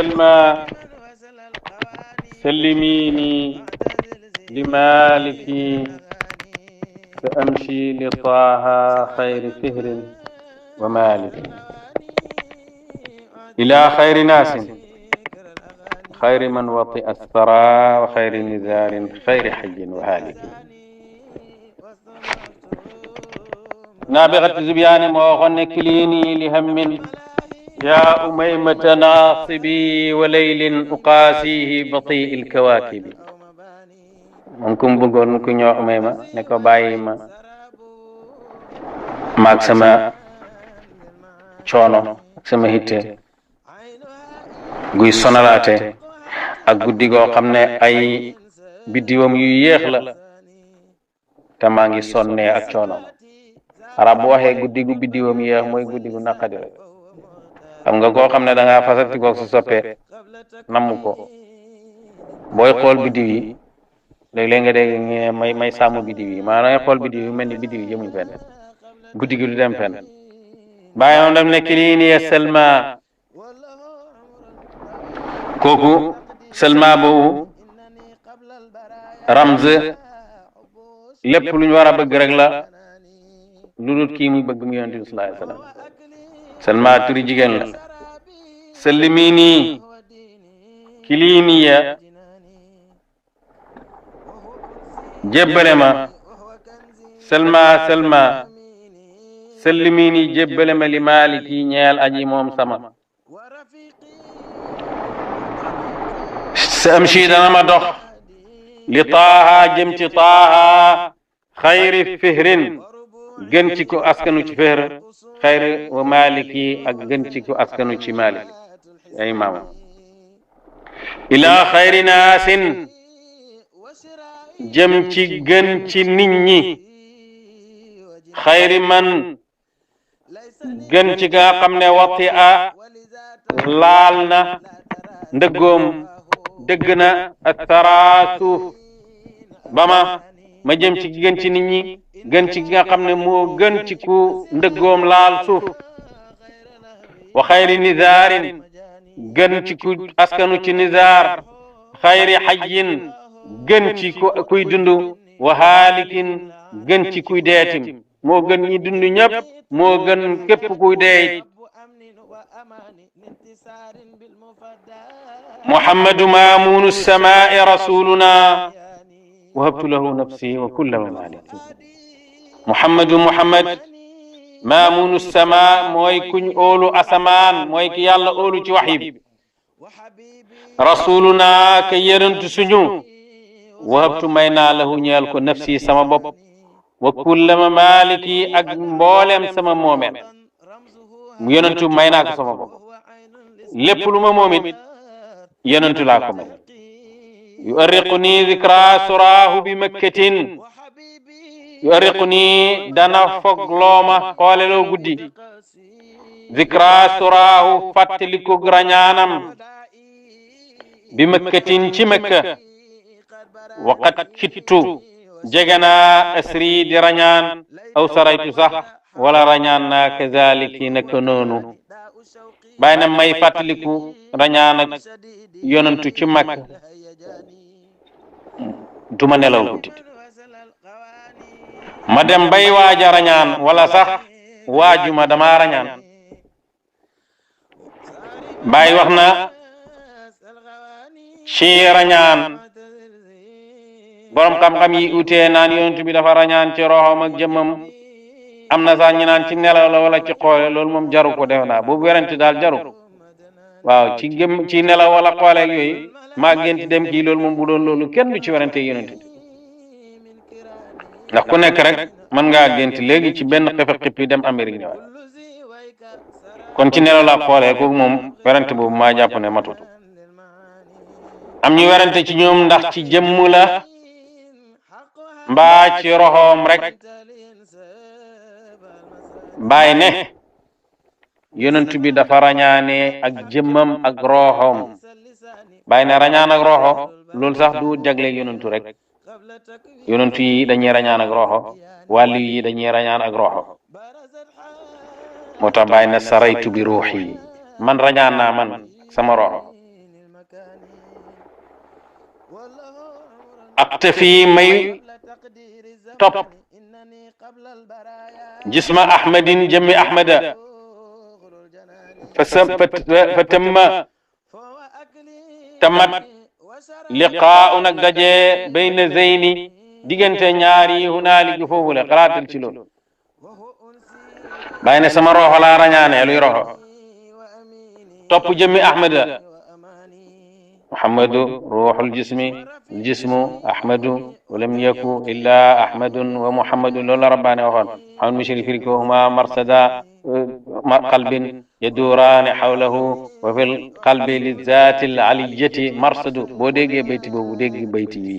سلمى سلميني لمالكي سأمشي لطه خير فهر ومالك إلى خير ناس خير من وطئ الثرى وخير نزار خير حي وهالك نابغة زبيان موغن كليني لهم يا أميمة ناصبي وليل أقاسيه بطيء الكواكب منكم بقول نكون يا أميمة نكو بايما ماكسما شونو sama hitte guy sonalaate ak guddi goo xam ne ay biddiwam yu yéex la te maa ngi sonnee ak coono arab bu waxee guddi gu biddiwam yéex mooy guddi gu naqadi rek xam nga koo xam ne da ngaa fasati koog su soppee namm ko booy xool biddiw yi léeg-léeg nga dégg may sàmm biddiw yi maanaam xool biddiw yi mel ni biddiw yi jëmuñ fenn guddi gi du dem fenn bàyyoon dam nekk lii nii Selma kooku Selma boobu ramz lépp lu ñu war a bëgg rek la lu dul kii muy bëgg mu yonent bi sallallahu alayhi wasallam Selma turi jigéen la sellimini kiliniya jébbale ma Selma sellimini jébbale ma li maaliki ñeel aji moom sama sa amshi dana ma dox li taaha jëm ci taaha xayri fihrin gën ci ko askanu ci fihr xayri wa maliki ak gën ci ko askanu ci malik ay maama ila xayri naasin jëm ci gën ci nit ñi xayri man gën ci nga xam ne wati a laal na ndëggoom dëgg na ak tara suuf ba ma jëm ci gën ci nit ñi gën ci nga xam ne moo gën ci ku ndëggoom laal suuf wa xayri nizaarin gën ci ku askanu ci nizaar xayri xajyin gën ci kuy dundu wa haalikin gën ci kuy deetim moo gën ñi dund ñëpp moo gën képp kuy dee muhammadu maamunu samaa'i rasuluna wahabtu lahu nafsi wa kulla mamaliki muhammad maamunu samaa mooy kuñ óolu asamaan mooy ki yàlla óolu ci waxyi bi rasuluna ka yërëntu suñu wahabtu may naa lahu ñeel ko nafsi sama bopp wa kulla mamaliki ak mboolem sama moomeel mu yonentu may naa ko sama bopp lépp lu ma moomit yonentu laa ko may yuarriquni zikra suraahu bi makkatin yuarriquni dana fog looma xooleloo guddi zikra suraahu fàttaliku rañaanam bi makkatin ci makka waqat kittu jegana asri di rañaan aw saraytu sax wala rañaan naa kazaliki naka noonu bàyyi na may fàttaliku rañaan ak yonantu ci Makka duma nelaw guddi ma dem bay waaja rañaan wala sax waajuma dama rañaan bàyyi wax na ci rañaan borom xam-xam yi utee naan yonent bi dafa rañaan ci roxom ak jëmmam am na sax ñu naan ci nelaw la wala ci xoole loolu moom jaru ko def naa boobu werante daal jaru waaw ci nelaw wala xoole ak yooyu maa gént dem kii loolu moom bu doon loolu kenn du ci werante yonent bi ndax ku nekk rek mën ngaa gént léegi ci benn xefe xippi dem Amérique ñëwaat kon ci nelaw la xoole kooku moom werante boobu maa jàpp ne matut am ñu werante ci ñoom ndax ci jëmm la mbaa ci roxoom rek bàyyi ne yonent bi dafa rañaane ak jëmmam ak roxoom bàyyi ne rañaan ak roxo loolu sax du jagle yonentu rek yonentu yi dañuy rañaan ak roxo wàllu yi dañuy rañaan ak roxo moo tax bàyyi ne saraytu bi ruuxi man rañaan naa man sama roxo aqtafi may topp jisma ahmadin jëmmi ahmada fa tamma tamat liqaa'un ak daje bayna zeyni diggante ñaari hunaaliki foofu le xalaatal ci loolu bàyyi ne sama roxo laa rañaane luy roxo topp jëmmi ahmada muhammadu ruuxul jismi jismu ahmadu walam yaku illa ahmadun wa muhammadun loolu la rabbaane waxoon muhammad mishri firi ko huma marsada qalbin yaduraani xawlahu wa fi qalbi li zaati al aliyati marsadu boo déggee bayti boobu dégg bayti yi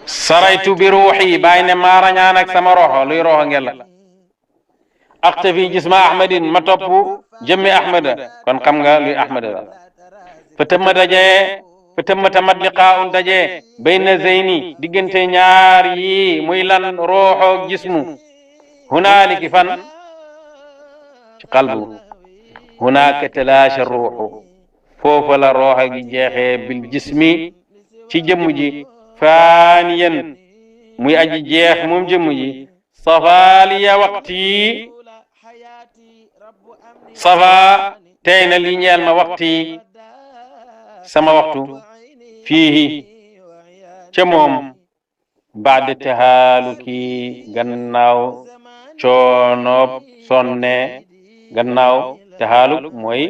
saraytu bi ruuxi bàyyi ne maa rañaan ak sama roxo luy roxo ngel la aqtafi jisma ahmadin ma topp jëmmi ahmada kon xam nga luy ahmada la fa tëmma dajee fa tëmma tamat liqaa'un dajee bayna zeyni diggante ñaar yi muy lan roxo jismu hunaaliki fan ci qalbu hunaaka talaasha ruuxu foofa la roxo gi jeexee bil jismi ci jëmm ji faaniyan muy aji jeex moom jëmm ji safaaliya waqti safa tey na li ñeel ma waxti sama waxtu fiihi ca moom baada tahaaluki gannaaw coonoob sonne gannaaw tahaaluk mooy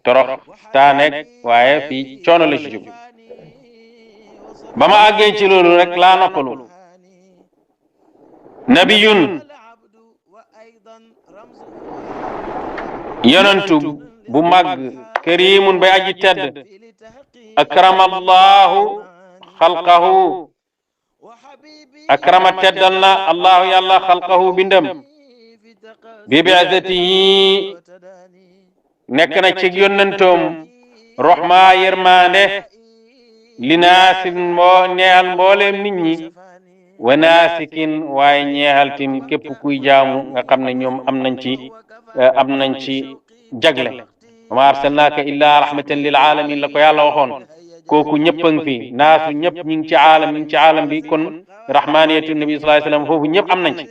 torox taanek waaye fii coono la ci jub ba ma àggee ci loolu rek laa noppalu nabiyun yonantu bu màgg karimun bay aji tedd akramallahu xalqahu akrama teddal na allahu yàlla xalqahu bindam bi bi'azatihi nekk na ci yonantoom roxma yërmande li naasin ñeexal mbooleem nit ñi wa naasikin waaye ñeexal tim képp kuy jaamu nga xam ne ñoom am nañ ci jagle wa ma arsalnaaka illa rahmatan lil alamin la ko yàlla waxoon kooku ñëpp a ngi fi naasu ñëpp ñi ngi ci aalam ñi ngi ci aalam bi kon rahmaniyatu nabi sallallahu alayhi wasallam foofu ñëpp am nañ ci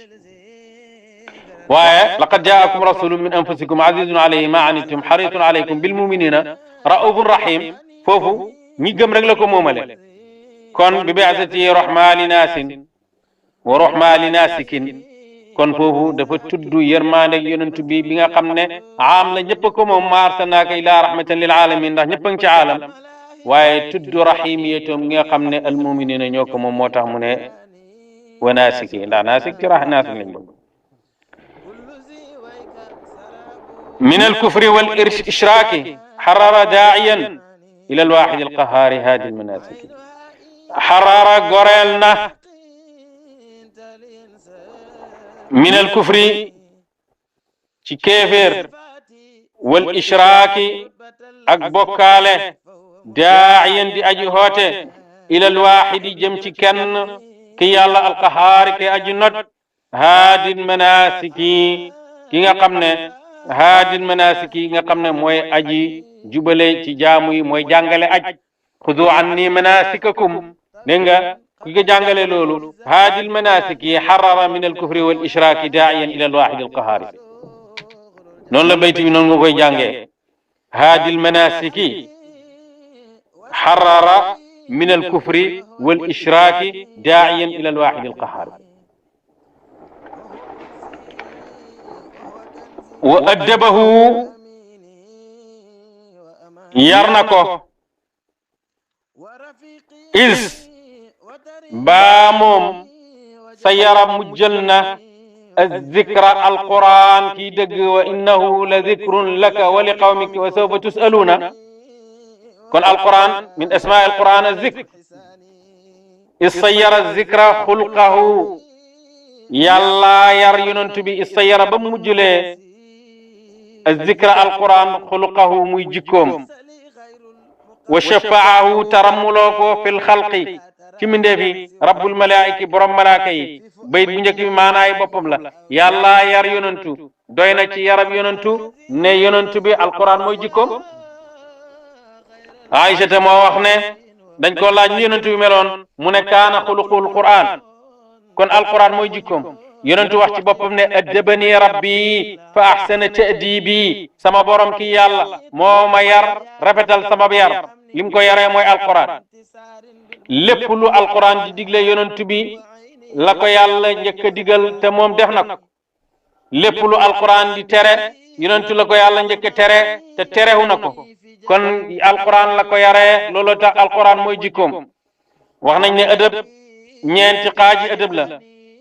waaye laqad jaakum rasulun min anfusikum azizun alayhi ma anittum harisun alaykum bil muminina raufun rahim foofu ñi gëm rek la ko moomale kon bi bi'asati rahma li naasin wa rahma li naasikin kon foofu dafa tudd yërmande ak yonentu bi nga xam ne aam la ñëpp ko moom ma arsalnaaka ila rahmatan lil alamin ndax ñëpp a ngi ci aalam waaye tudd rahimiyatum nga xam ne al muminina ñoo ko moom moo tax mu ne wa naasiki ndax naasik ci naasik lañ bëgg min al kufri wal ishraaki xarara daa'iyan ila al waahid al qahhaar haadi al manaasiki xarara goreel na min al kufri ci kéeféer wal ishraaki ak bokkaale daa'iyan di aji hoote ila al waahidi jëm ci kenn ki yàlla al qahhaar ki aji not haadi al manaasiki ki nga xam ne haadil manasiki nga xam ne mooy aji jubale ci jaamu yi mooy jàngale aj xudu anni manasikakum dégg nga ki nga jàngale loolu haadil manasiki xarara min al kufri wal ishraki daa'iyan ila al wahid al qahhar noonu la bayti bi noonu nga koy jàngee haadil manasiki xarara min al kufri wal ishraki daa'iyan ila al wahid al qahhar wa addabahu yar na ko is baa moom sa yara mujjal na azzikra alquran kii dëgg wa innahu la zikrun laka wa li qawmika wa sawfa tusaluuna kon alquran min asmaa alquran azzikr is sa yara zikra xulqahu yàlla yar yonent bi is sa yara ba mujjulee azzikra alquran xuluqahu muy jikkoom wa shafaahu taramuloo ko fil xalqi ci mindeefi rabbul malaayiki borom malaaka yi bayit bu njëkk bi maanaay boppam la yàlla yar yonantu doy na ci yarab yonantu ne yonantu bi alquran mooy jikkoom Aïcha moo wax ne dañ ko laaj ni yonentu bi meloon mu ne kaana xuluqul Qur'an kon alquran mooy jikkoom yonentu wax ci boppam ne addabani rabbi fa ahsana ta'dibi sama borom ki yàlla moo ma yar rafetal sama yar lim ko yaree mooy alquran lépp lu alquran di digle yonentu bi la ko yàlla njëkk a digal te moom def na ko lépp lu alquran di tere yonentu la ko yàlla njëkk a tere te terewu na ko kon alquran la ko yaree loolu tax alquran mooy jikkoom wax nañ ne ëdëb ñeenti xaaji ëdëb la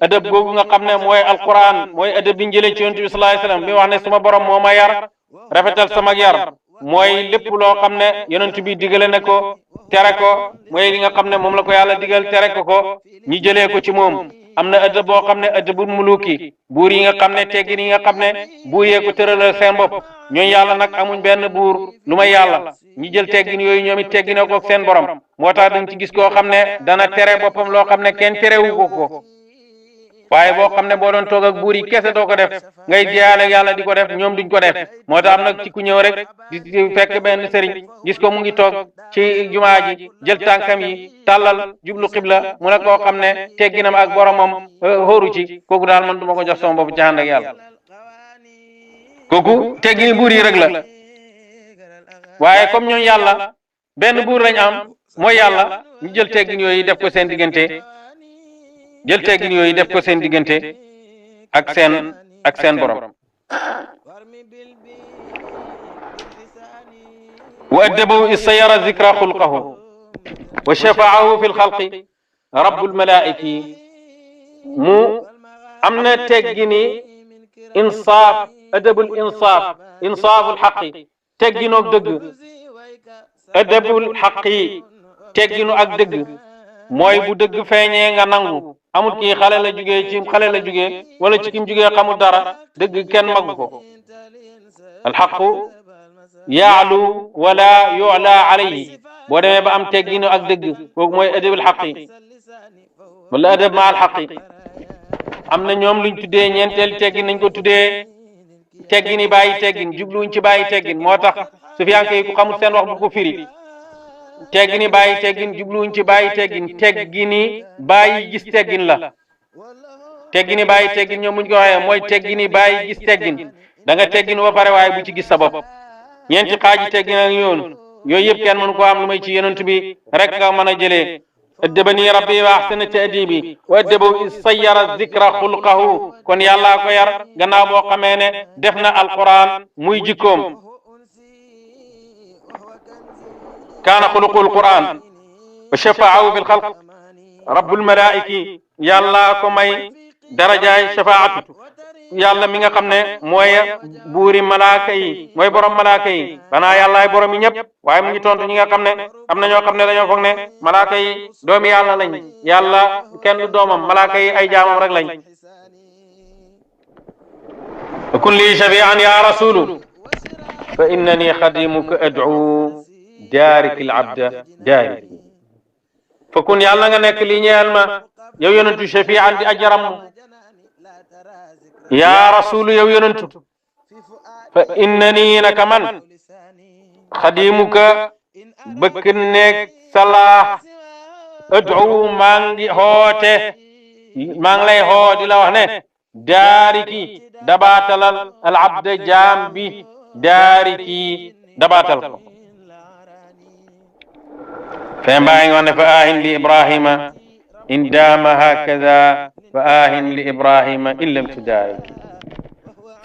ëdëb googu nga xam ne mooy alquran mooy ëdëb bi njëlee ci yonent bi sallallahu alayhi wasallam bi wax ne suma borom moo ma yar rafetal sama yar mooy lépp loo xam ne yonent bi digale na ko tere ko mooy li nga xam ne moom la ko yàlla digal tere ko ñi jëlee ko ci moom am na ëdëb boo xam ne ëdëbul muluki buur yi nga xam ne teggin yi nga xam ne buur yee ko tëralal seen bopp ñooñu yàlla nag amuñ benn buur lu may yàlla ñi jël teggin yooyu ñoom it tegginoo ko seen borom moo tax dañ ci gis koo xam ne dana tere boppam loo xam ne kenn terewu ko waaye boo xam ne boo doon toog ak buur yi kese doo ko def ngay jaale yàlla di ko def ñoom duñ ko def moo tax am nag ci ku ñëw rek di fekk benn sëriñ gis ko mu ngi toog ci jumaa ji jël tànkam yi tàllal jublu xibla mu ne koo xam ne tegginam ak boromam xóoru ci kooku daal man du ma ko jox sama bopp ci ànd ak yàlla kooku teggini buur yi rek la waaye comme ñooñu yàlla benn buur lañ am mooy yàlla ñu jël teggin yooyu def ko seen diggante jël teggin yooyu def ko seen diggante ak seen borom wa addabahu isayara zikra xulqahu wa shafaahu fi lxalqi rabbul malaiki mu am na teggini insaaf adabul insaaful xaqi tegginoog dëgg adabul xaqi tegginu ak dëgg mooy bu dëgg feeñee nga nangu amul kii xale la jugee ci xale la jugee wala ci kim jugee xamul dara dëgg kenn magu ko alxaqu yaalu wala yu'la alayhi boo demee ba am tegginu ak dëgg kooku mooy adabul xaqi wala adab ma alxaqi am na ñoom luñ tuddee ñeenteel teggin nañ ko tuddee teggini bàyyi teggin jubluwuñ ci bàyyi teggin moo tax sufiyanke yi ku xamul seen wax bu ko firi teggini bàyyi teggin jubluwuñ ci bàyyi teggin teggini bàyyi gis teggin la teggini bàyyi teggin ñoom muñ ko waxee mooy teggini bàyyi gis teggin da nga teggin ba pare waaye bu ci gis sa bopp ñeenti xaaji teggin ak yoon yooyu yëpp kenn mënu ko am lu may ci yonent bi rek nga mën a jëlee addabani rabbi wa ahsana ta'dibi wa addabahu sayyara zikra xulqahu kon yàllaa ko yar gannaaw boo xamee ne def na alquran muy jikkoom kaana xuluqul quran wa shafaahu fi lxalq rabbul malaiki yàllaa ko may darajaay shafaatu yàlla mi nga xam ne mooy buuri malaaka yi mooy borom malaaka yi banaa yàllaay borom yi ñëpp waaye mu ngi tontu ñi nga xam ne am na ñoo xam ne dañoo foog ne malaaka yi doomi yàlla lañ yàlla kenn du doomam malaaka yi ay jaamam rek lañ kun li shafi'an ya rasulu fa innani xadimuka ad'u daariki al abda daariki fa kun yàlla nga nekk li ñeel ma yow yonentu shafi'an di ajaram yaa rasulu yow yonentu fa innani naka man xadimuka bëkk nekk salaa ad'u maa ngi xoote maa ngi lay xoo di la wax ne daariki dabaatalal al abda jaam bi daariki dabaatal ko fen mbaa ngi wax ne fa ahin li ibrahima in daama hakada fa ahin li ibrahima in lam tudaariki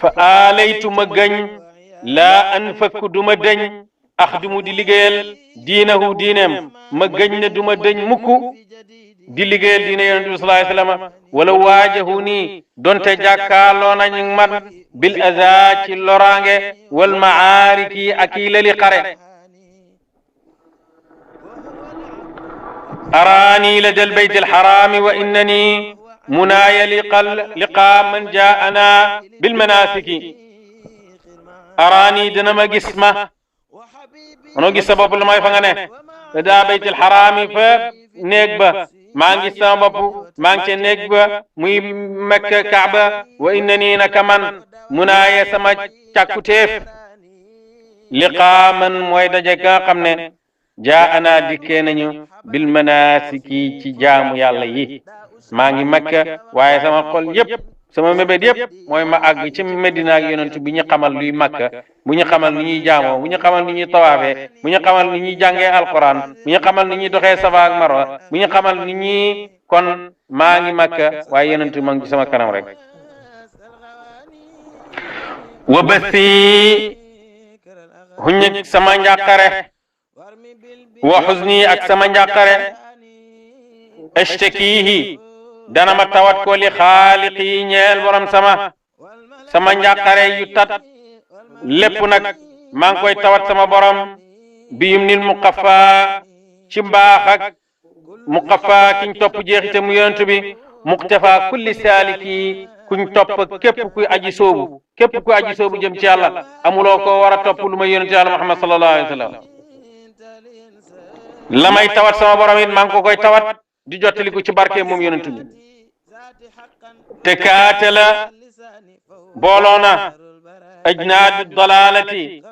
fa aalaytu ma gañ laa anfakk duma dëñ axdumu di liggéeyal diinahu diineem ma gañ ne duma dëñ mukk di liggéeyal diine yonent bi sallallahu alayhi wasallam wala waajahu nii donte jàkkaarloo nañu man bil aza ci loraange wal maariki ak yi lali xare araani lada albayt alxaraami wa innani munaaya liqaa man jaana bilmanasiki araani dana ma gis ma manoo gis sa bopp lu may fa nga ne lada bayt alxaraami fa néeg ba maa ngi gis sama bopp maa ngi ca néeg ba muy Makka Kaaba wa innani naka man munaaya sama càkkutéef liqaa man mooy daje ka xam ne jaa ana dikkee nañu bil manasiki ci jaamu yàlla yi maa ngi makka waaye sama xol yépp sama mébét yépp mooy ma àgg ci Medina ak yonent bi ñu xamal luy makka bu ñu xamal ni ñuy jaamoo bu ñu xamal ni ñuy tawaafee bu ñu xamal ni ñuy jàngee alquran bu ñu xamal ni ñuy doxee safa ak marwa bu ñu xamal ni ñuy kon maa ngi makka waaye yonent bi ma ngi ci sama kanam rek wa bathi huññi sama njàqare wa xuzni ak sama njàqare ashtakihi dana ma tawat ko li xaaliqi ñeel borom sama njàqare yu tat lépp nag maa ngi koy tawat sama borom bi yum nil muqaffa ci mbaax ak muqaffa kiñ topp jeexite mu yonent bi muqtafa kulli saaliki kuñ topp képp kuy aji soobu jëm ci yàlla amuloo ko war a topp lu may yonent yàlla Muhammad sallallahu alayhi wa sallam la may tawat sama borom it maa ngi ko koy tawat di jottaliku ci barke moom yonent bi te kaatala booloona ajnaadu dalalati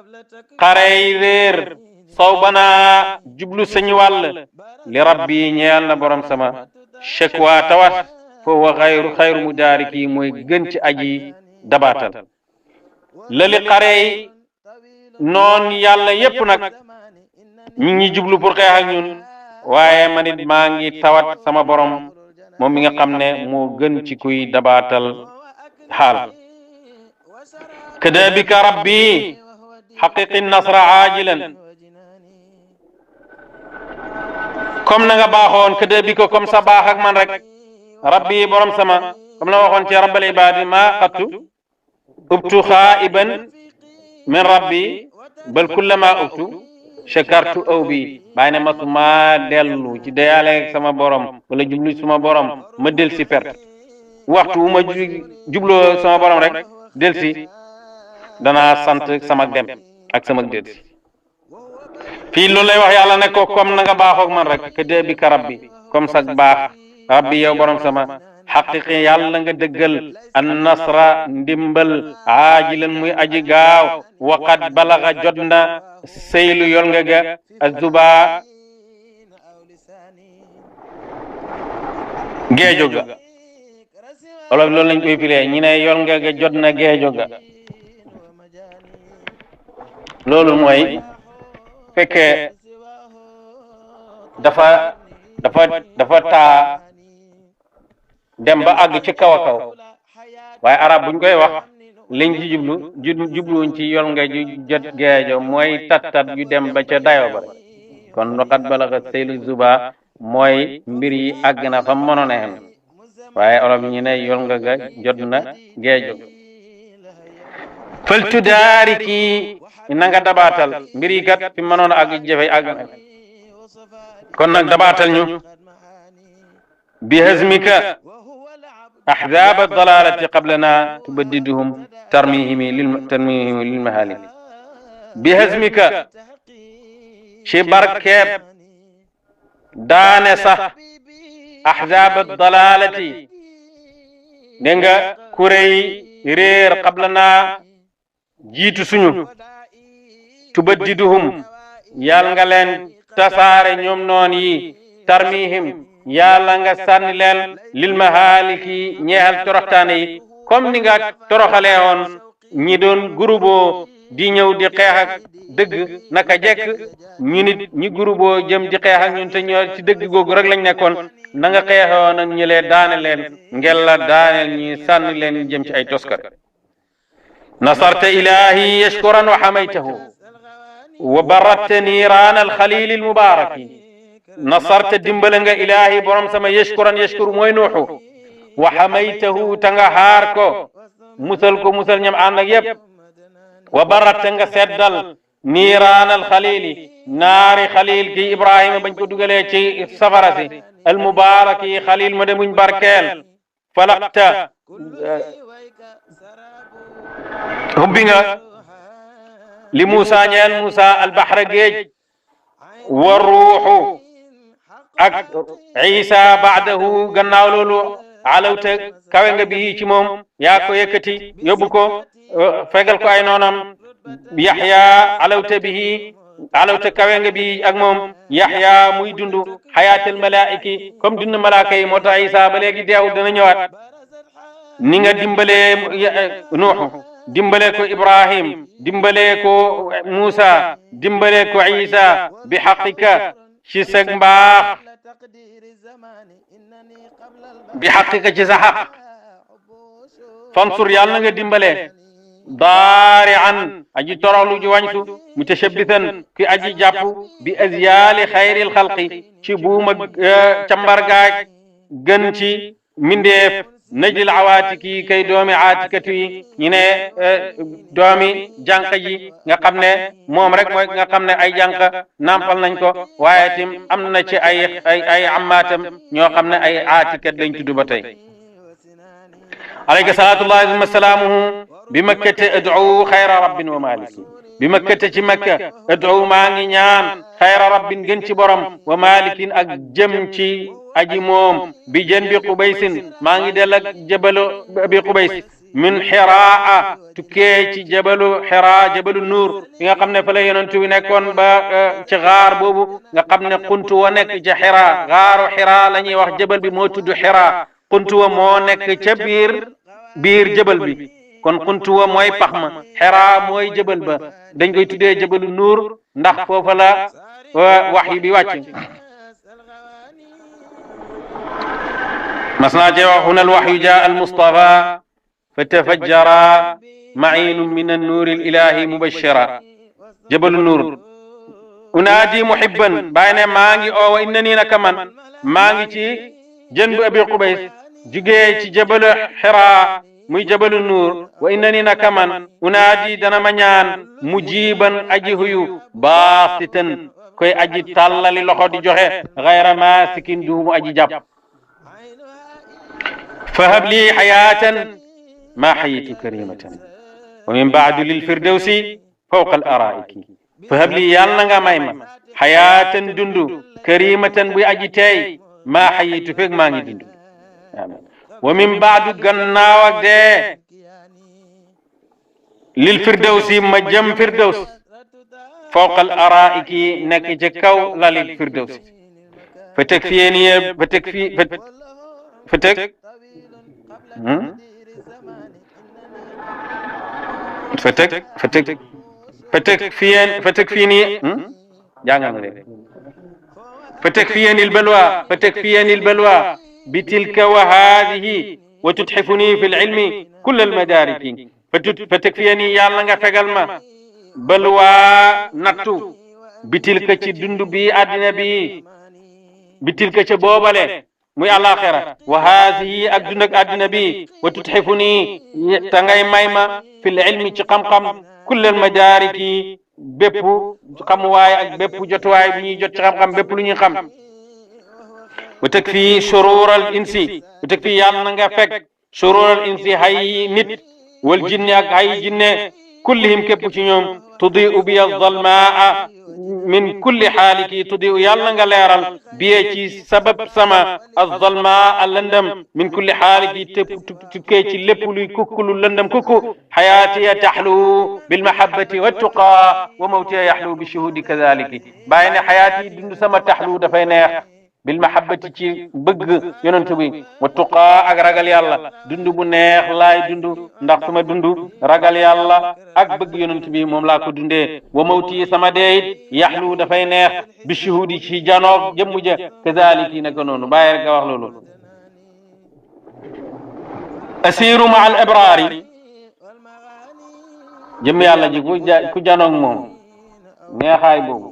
xarey réer sawbana jublu sañu wàll li rabbi ñeel na borom sama shakwa tawat fo wa xayru mudaariki mooy gën ci aji dabaatal lali xarey noon yàlla yépp nag ñi ngi jublu pour xeex ak ñun waaye man it maa ngi tawat sama borom moom mi nga xam ne moo gën ci kuy dabaatal xaal kada bika rabbi xaqiqi nasra aajilan comme na nga baaxoon kada bika comme sa baax ak man rek rabbi borom sama comme la waxoon ci rabbal ibadi ma xattu ubtu xaiban min rabbi bal kullama ubtu shakartu aw bi bàyyi ne masuma dellu ci deyaale sama borom wala jublu suma borom ma del si perte waxtu wu ma jubloo sama borom rek del si danaa sant sama dem ak sama del si fii loolu lay wax yàlla ne ko comme na nga baaxoog man rek ke dee bi ka rabbi comme sa baax rabbi yow borom sama xaqiqi yàlla nga dëggal an nasra ndimbal aajilan muy aji gaaw waqad balaga jot na seylu yol nga ga azuba geejo ga olof loolu lañ koy firee ñi ne yol nga ga jot na geejo ga loolu mooy fekkee dafa taa dem ba àgg ci kaw a kaw waaye arab buñ koy wax liñ ci jubluwuñ ci yol nga ju jot geejo mooy tat yu dem ba ca dayo ba kon waqad balaga seylu zuba mooy mbir yi àgg na fa mënoon a xem waaye olof ñi ne yol nga ga jot na geejo fëltu daariki na nga dabaatal mbir yi kat fi mënoon a àgg jafe àgg na kon nag dabaatal ñu bi hazmika أحزاب الضلالة قبلنا تبددهم ترميهم للمهالك بهزمك شبر كيب دانسة أحزاب الضلالة نينغا كوري رير قبلنا جيت سنو تبددهم يالنغالين تسار نيوم نوني ترميهم yàlla nga sànni leen lil mahaaliki ñeexal toroxtaane yi comme ni nga toroxalee woon ñi doon guruboo di ñëw di xeex ak dëgg naka jekk ñu nit ñi guruboo jëm di xeex ak ñun te ñoo ci dëgg googu rek lañ nekkoon na nga xeexoon ak ñi lee daane leen ngel la daaneel ñi sànni leen jëm ci ay toskar nasarta ilahi yashkuran wa xamaytahu wa baratta niiraan alxalil almubaraki nasarta dimbale nga ilaahi borom sama yashkuran yashkuru mooy nuuxu wa xamaytahu ta nga xaar ko musal ñam ànd ak yépp wa baratta nga seddal niiraanal xalili naari xalil ki ibrahima bañ ko dugalee ci safara si al mubaraki xalil ma de muñ barkeel falaqta hubbi nga li Musa ñeel Musa al bahra géej wa ruuxu ak Isa baadahu gannaaw loolu alawta kawe nga bi ci moom yaa ko yëkkati yóbbu ko fegal ko ay noonam Yaxya alawta bihi alawta kawe nga bi ak moom yaxya muy dund xayaatal malaa'iki comme dund malaaka yi moo tax Isa ba léegi deew dana ñëwaat ni nga dimbalee Nuuxu dimbalee ko Ibrahim dimbalee ko Muusa dimbalee ko Isa bi xaqika ci sa mbaax bi xaqika ci sa xaq fansur yàlla nga dimbalee daari'an aji toroxlu ji wañtu mutashabbitan ki aji jàpp bi azyaali xayril xalqi ci buuma cambargaaj gën ci mindeef najlil awaatiki kay doomi aatikatu yi ñu ne doomi jànq ji nga xam ne moom rek mooy nga xam ne ay jànq nampal nañ ko waaye tim am na ci ay ammaatam ñoo xam ne ay aatikat lañ tudd ba tey alayka salaatullahi wa salaamuhu bi makkate ad'u xayra rabbin wa maliki bi makkate ci makka ad'u maa ngi ñaan xayra rabbin gën ci borom wa malikin ak jëm ci aji moom bi jën bi qubaysin maa ngi del ak jabalu bi qubays min xiraa tukkee ci jabalu xiraa jabalu nuur yi nga xam ne fa la yonent bi nekkoon ba ci xaar boobu nga xam ne xuntu wa nekk ca xiraa xaaru xiraa la ñuy wax jabal bi moo tudd xiraa xuntu wa moo nekk ca biir jabal bi kon xuntu wa mooy pax ma xiraa mooy jabal ba dañ koy tuddee jabalu nuur ndax foofa la wax yi bi wàcc masna je wax huna alwahyu jaa almustafa fatafajjara ma'inun min an-nur al-ilahi mubashshira jabalu nur unaadi muhibban bayne maa ngi oowa innani naka man maa ngi ci jën bu abi qubays jugee ci jabalu xira muy jabalu nuur wa innani naka man unaadi dana ma ñaan mujiban aji huyu baasitan koy aji tàllali loxo di joxe gayra maasikin duumu aji jàpp fahab li xayaatan ma xayitu karimatan wa min baadu lil firdawsi fawqa al araiki fahab li yàlla na nga may ma xayaatan dundu karimatan buy aji teey ma xayitu fekk maa ngi dundu amin wa min baadu gannaaw ak dee lil firdawsi ma jëm firdaws fawqa al araiki nekk ci kaw lalil firdawsi fa takfiyani فتكفيني البلوى بتلك وهذه وتتحفني في العلم كل المدارك فتكفيني يالا nga fegal ma balwa nattu bitilka ci dundu bi adina bi bitilka ci boobale muy alaxira wa haadihi ak dund ak àddina bi wa tutxifuni ta ngay may ma fil ilmi ci xam-xam kullal madariki bépp xamuwaay ak bépp jotuwaay bu ñuy jot ci xam-xam bépp lu ñuy xam wa takfi shurural insi wa takfi yàlla na nga fekk shurural insi hay nit wal jinni ak hay jinne kullihim képp ci ñoom tudiu bi zalmaa min kulli xaaliki tudiu yàlla nga leeral biyee ci sabab sama azalmaa lëndëm min kulli xaaliki tukkee ci lépp luy kukku lu lëndëm kukku xayaatiya taxlu bilmahabati wattuqa wa mawtiya yaxlu bi shuhudi kadaliki bàyyi ne xayaati dund sama taxlu dafay neex bilmahabati ci bëgg yonent bi wattuqa ak ragal yàlla dund bu neex laay dund ndax sama dund ragal yàlla ak bëgg yonent bi moom laa ko dundee wa mawti sama deeyit yaxlu dafay neex bi shuhudi ci janoog jëmmu ja kazaliki naka noonu bàyyi rek nga wax loolu asiru ma al abrari jëm yàlla ji ku janoog moom neexaay boobu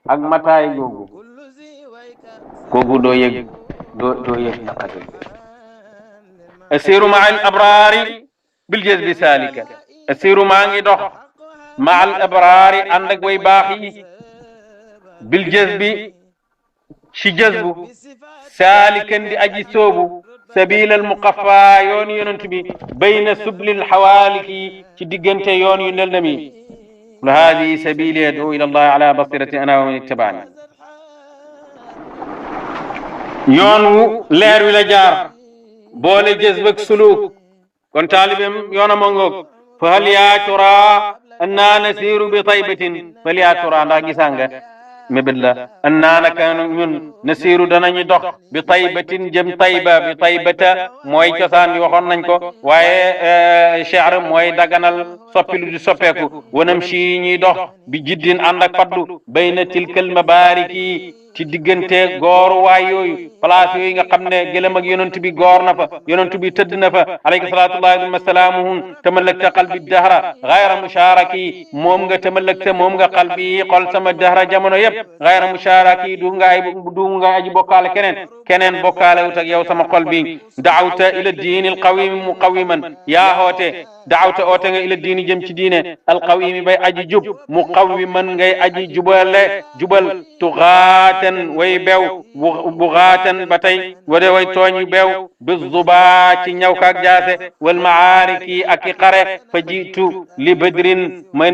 ak mataay googu kooku doo yëg naqati asiru ma al abrari bil jazbi salika asiru maa ngi dox ma al abrari ànd ak way baax yi bil jazbi ci jazbu salikan di aji soobu sabil al muqaffa yoon yonent bi bayna sublil xawaaliki ci diggante yoon yu lëndëm yi la hadihi sabili adu ila allah ala basirati ana wa man ittabani yoon wu leer wi la jaar boole jazb ak suluk kon taalibem yoona ma ngoog fa hal yaa tura anna nasiru bi taybatin faliatura ndax gisanga mébét la annaa naka ñun nasiru danañu dox bi taybatin jëm tayba bi taybata mooy cosaan bi waxoon nañ ko waaye che'r mooy daganal soppilu di soppeeku wanam si ñuy dox bi jiddin ànd ak faddu bayna tilkal mabariki ci diggante gooru waay yooyu place yooyu nga xam ne gëlëm ak yonent bi goor na fa yonent bi tëdd na fa alayhi salatullahi wa salaamuhu tamallakta qalbi dahra gayra musharaki moom nga tamallakta moom nga qalbi xol sama dahra jamono yëpp gayra musharaki du nga aji bokkaale keneen bokkaale wut ak yow sama xol bi daawta ila diini alqawimi muqawiman yaa hoote daawta oote nga ila diini jëm ci diine alqawimi bay aji jub muqawiman ngay aji jubal tuxaatan way bew buxaatan ba tey wade way tooñ bew bi zuba ci ñaw kaak jaase wal maariki ak i xare fa jiitu li badrin ma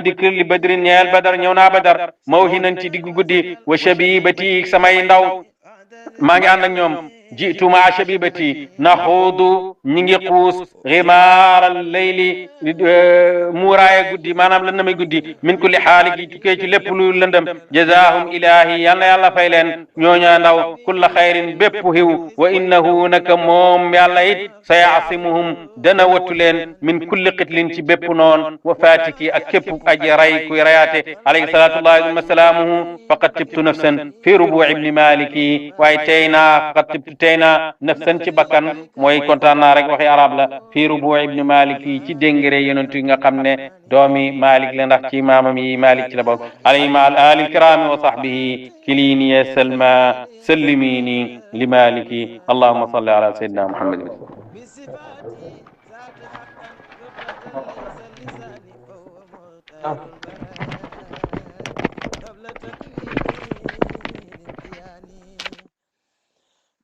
dikk li badrin ñeel badar ñëw naa badar mawhinan ci diggu guddi wa shabibati samay ndaw maa ngi ànd ak ñoom jiitu maa shabibati naxuudu ñi ngi xuus ximaaral layli muuraaya guddi maanaam lëndamay guddi min kulli xaali gi tukkee ci lépp lu lëndëm jazaahum ilahi yal na yàlla fay leen ñooña ndaw kulla xayrin bépp xiw wa innahu naka moom yàlla it sa yaasimuhum dana wattu leen min kulli qitlin ci bépp noon wa fatiki ak képp aji ray kuy rayaate alayhi salatullahi wa salaamuhu faqad tibtu nafsan fi rubu ibni maliki waaye tey naa faqad tibtu tey naa nafsan ci bakkan mooy kontaan naa rek waxi arab la fi rubu ibni maliki ci déngere yonent yi nga xam ne doomi malik la ndax ci maamam yi malik ci la bokk alayhi ma al ali kirami wa sahbihi kilini ya salma sallimini li maliki allahumma salli ala sayyidina muhammad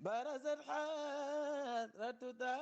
برزت حضرة